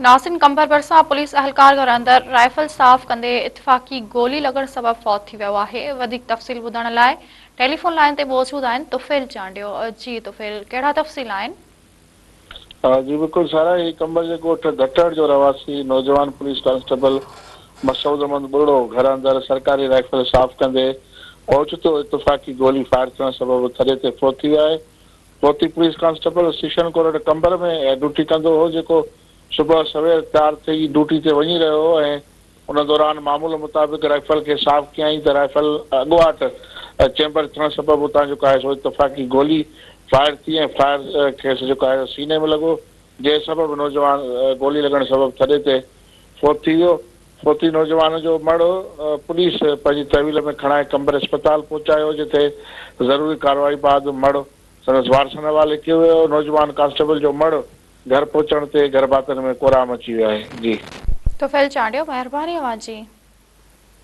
ناظرين قمبر ڀرسان پوليس اهلڪار گهر اندر رائفل صاف ڪندي اتفاقي گولي لڳڻ سبب فوت ٿي ويو آهي وڌيڪ تفصيل ٻڌڻ لاء ٽيليفون لائين تي موجود آهن طفيل چانڊيو جي طفيل ڪهڙا تفصيل آهن. جي بلڪل سارا هي قمبر جي ڳوٺ گهٽهڙ جو رهواسي نوجوان پوليس ڪانسٽيبل مسعود احمد ٻرڙو گهر اندر سرڪاري رائفل صاف ڪندي اوچتو اتفاقي گولي فائر ٿيڻ سبب ٿڏي تي فوت ٿي ويو آهي فوتي police constable session court Qambar ۾ duty ڪندو هو جيڪو صبح سوير تيار ٿي ڊيوٽي تي وڃي رهيو هو ۽ ان دوران معمول مطابق رائفل کي صاف ڪيائين ته رائفل اڳواٽ چيمبر ٿيڻ سبب اتان جيڪو آهي سو اتفاقي گولي فائر ٿي ۽ فائر کيس جيڪو آهي سيني ۾ لڳو جنهن سبب نوجوان گولي لڳڻ سبب ٿڏي تي فوت ٿي ويو. فوتي نوجوان جو مڙهه پوليس پنهنجي تحويل ۾ کڻائي قمبر اسپتال پهچايو جتي ضروري ڪارروائي بعد مڙهه سندس وارثن حوالي ڪيو ويو، نوجوان ڪانسٽيبل جو مڙهه گهر پهچڻ تي گهر ڀاتين ۾ ڪهرام اچي ويو آهي. جي. طفيل چانڊيو مهرباني اوهان جي.